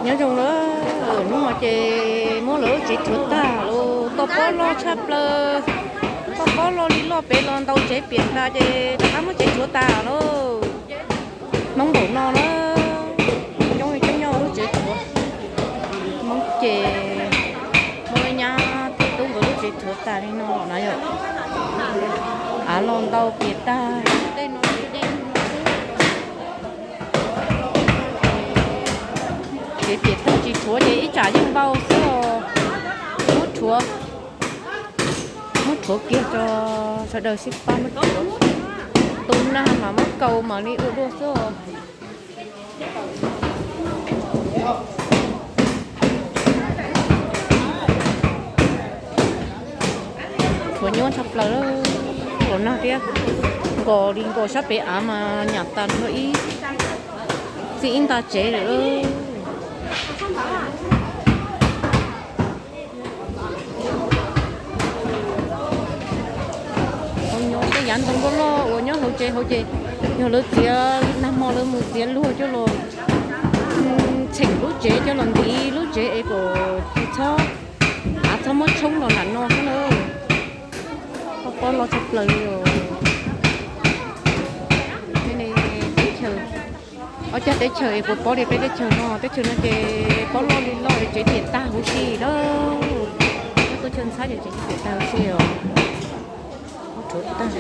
Nyob zoo na, hnub no ces muab lawv lub tsev rhuav tag lawm, toj pob loj tshaj plaws, toj pob loj li loj pem los ntaus tsev piam tas ces rov qab muab tsev rhuav tas lawm. Hmoob npaum no na, coob li coob nyob lub tsev rhuav. Hmoob ces muaj nyab thiab tub nkawd lub tsev rhuav tas li no na yom. Av los ntaus piam tag, tej no tsev dej. Tsev piam tag tsis rhuav ces ib tsam yeej npau xwb os. Muab rhuav, muab rhuav kiag tso, sawv daws sib pab muab rhuav. Tu nag mas muab kaus mam li ua dua xwb os. Rhuav nyuaj tshaj plaws, los nag thiab. Nkaus li nkaus sab pem av mas nyam tas nrho ib txij ib nta tsev lawm. Hauv nyob tej yav ntoo loj loj uas nyob hauv tsev hauv ces yog lawv txiav, nag hmo lawv mus txiav luag coj los txheem lub tsev coj los ntiv lub tsev es kom tsis txhob, av txhob muab tshoob los nram no xwb na. Pob loj tshaj plaws li os. Teb chaws, ob cag teb chaws es puas pom li peb teb chaws no, teb chaws no ces pob loj li loj es tsev piam tag huv si lawm. Tuaj chaw ntxhab ces tsev piam tag huv si os. Rhuav tag.